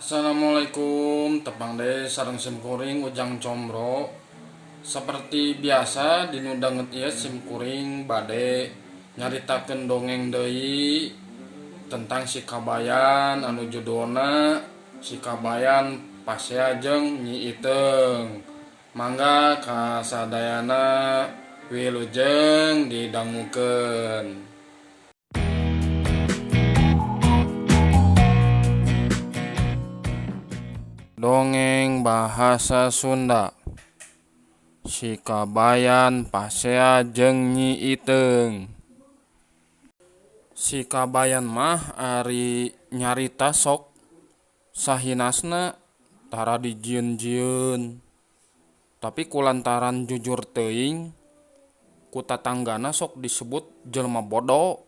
Assalamualaikum, tepang deui sareng simkuring Ujang Combro. Seperti biasa dinu danget ieu simkuring bade nyaritakeun dongeng deui tentang si Kabayan anu judulna Si Kabayan Pasea jeung Nyi Iteung. Mangga kasadayana wilujeng didangukeun. Dongeng Bahasa Sunda Si Kabayan Pasea jeung Nyi Iteung. Si Kabayan mah ari nyarita sok sahinasna tara dijieun-jieun. Tapi kulantaran jujur teuing ku tatanggana sok disebut jelema bodo.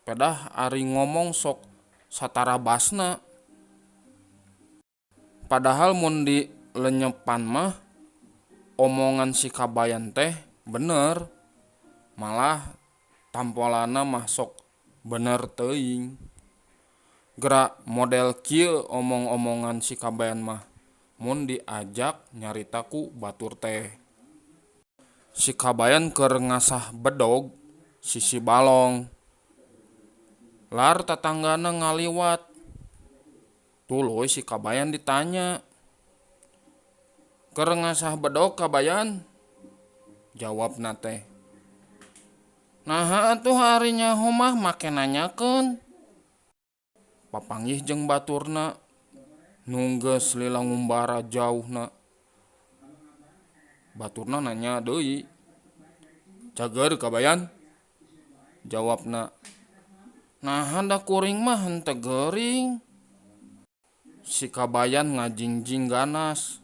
Pedah ari ngomong sok satarabasna. Padahal mun dilenyepan mah omongan si Kabayan teh bener, malah tampolana mah sok bener teuing. Gerak model kieu omong-omongan si Kabayan mah mun diajak nyarita ku batur teh. Si Kabayan keur ngasah bedog sisi balong. Lar tatanggana ngaliwat. Tuluy si Kabayan ditanya, "Keur ngasah bedog Kabayan?" Jawabna teh, "Naha atuh ari nyaho mah make nanyakeun." Papanggih jeung baturna nu geus lila ngumbara jauhna. Baturna nanya deui, "Cager Kabayan?" Jawabna, "Naha da kuring mah henteu gering." Si Kabayan ngajingjing ganas.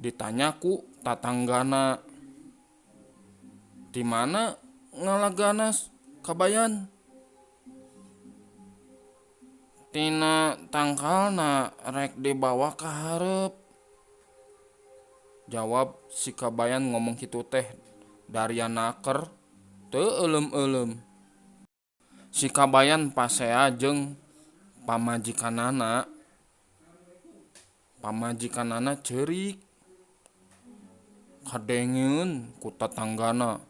Ditanya ku tatanggana, "Ti mana ngalaganas Kabayan?" "Tina tangkalna rek dibawa ka hareup." Jawab si Kabayan ngomong kitu teh daria naker teu euleum-euleum. Si Kabayan pasea jeung pamajikanana. Pamajikanana ceurik. Kadengeun ku tatanggana.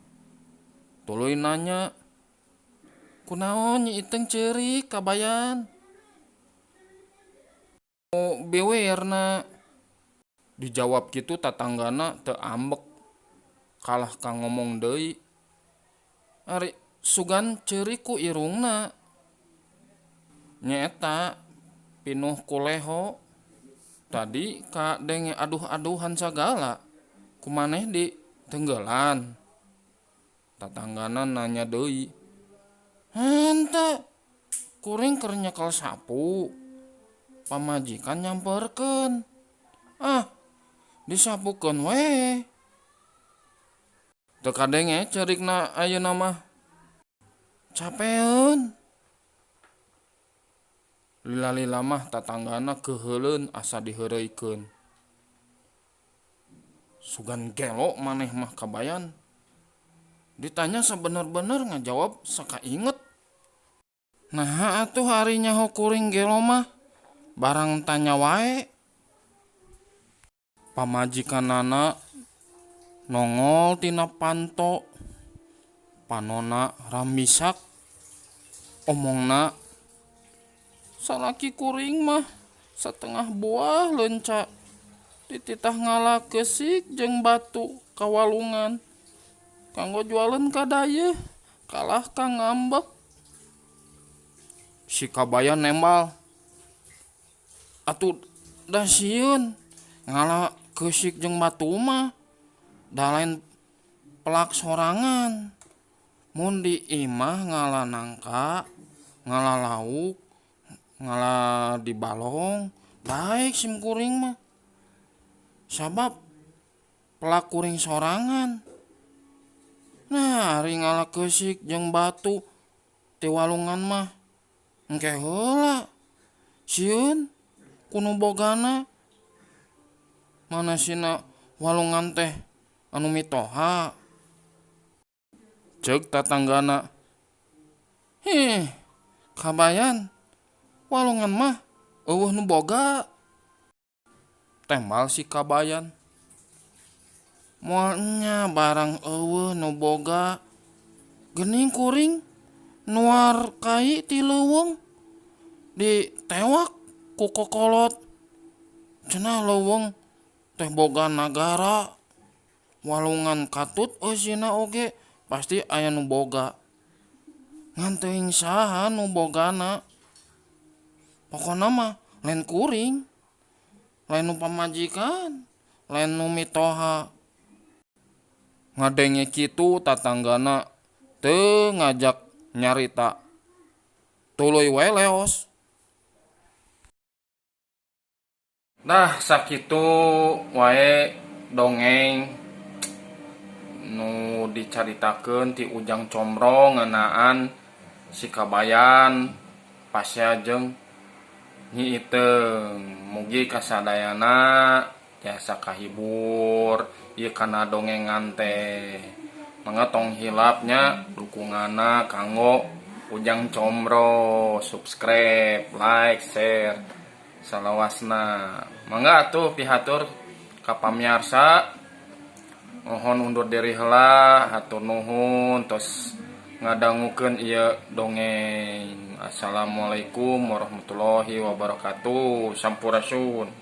Tuluy nanya, "Kunaon Nyi Iteung ceurik Kabayan?" "Biwirna." Dijawab kitu tatanggana teu ambek. Kalah ka ngomong deui, "Ari sugan ceurik ku irungna." "Nyaeta pinuh ku leho. Tadi kadenge aduh-aduhan sagala ku maneh di tenggelan." Tatanggana nanya deui, "Henteu, kuring keur nyekel sapu. Pamajikan nyamperkeun. Ah, disapukeun we. Teu kadenge ceurikna ayeuna mah. Capeun." Lila-lila mah tatanggana keuheuleun asa diheureuykeun. "Sugan gelo maneh mah Kabayan. Ditanya sabener-bener ngajawab sakainget. Naha atuh ari nyaho kuring gelo mah barang tanya wae." Pamajikanana nongol tina panto. Panona rambisak. Omongna, "Salaki kuring mah satengah buah leunca dititah ngala keusik jeung batu ka walungan kanggo jualeun ka dayeuh kalah ka ngambek." Si Kabayan nembal, "Atuh da sieun ngala keusik jeung batu mah da lain pelak sorangan. Mun di imah ngala nangka, ngala lauk, ngala di balong, daek sim kuring mah. Sabab pelak kuring sorangan. Nah, ari ngala keusik jeung batu ti walungan mah engke heula. Sieun ku nu bogana. Mana sina walungan teh anu mitoha." Ceuk tatanggana, "Hih, Kabayan, walungan mah Euweuh nu boga. Tembal si Kabayan. Moal nya barang euweuh nu boga. Geuning kuring nuar kai ti leuweung ditewak ku kokolot. Cenah leuweung teh boga nagara. Walungan katut eusina oge pasti aya nu boga. Ngan teuing saha nu bogana. Pokona mah lain kuring, lain nu pamajikan, lain nu mitoha. Ngadenge kitu tatanggana teu ngajak nyarita. Tuluy we leos. Nah sakitu wae dongeng nu dicaritakeun ti Ujang Comro ngeunaan si Kabayan pasea jeung Nyi Iteung. Mugi kasadayana tiasa kahibur ieu kana dongengan teh. Mangga tong hilap nya dukunganna kanggo Ujang Comro, subscribe, like, share salawasna. Mangga atuh pihatur ka pamiarsa. Mohon undur diri heula, hatur nuhun tos ngadangukeun ieu dongeng. Assalamualaikum warahmatullahi wabarakatuh. Sampurasun.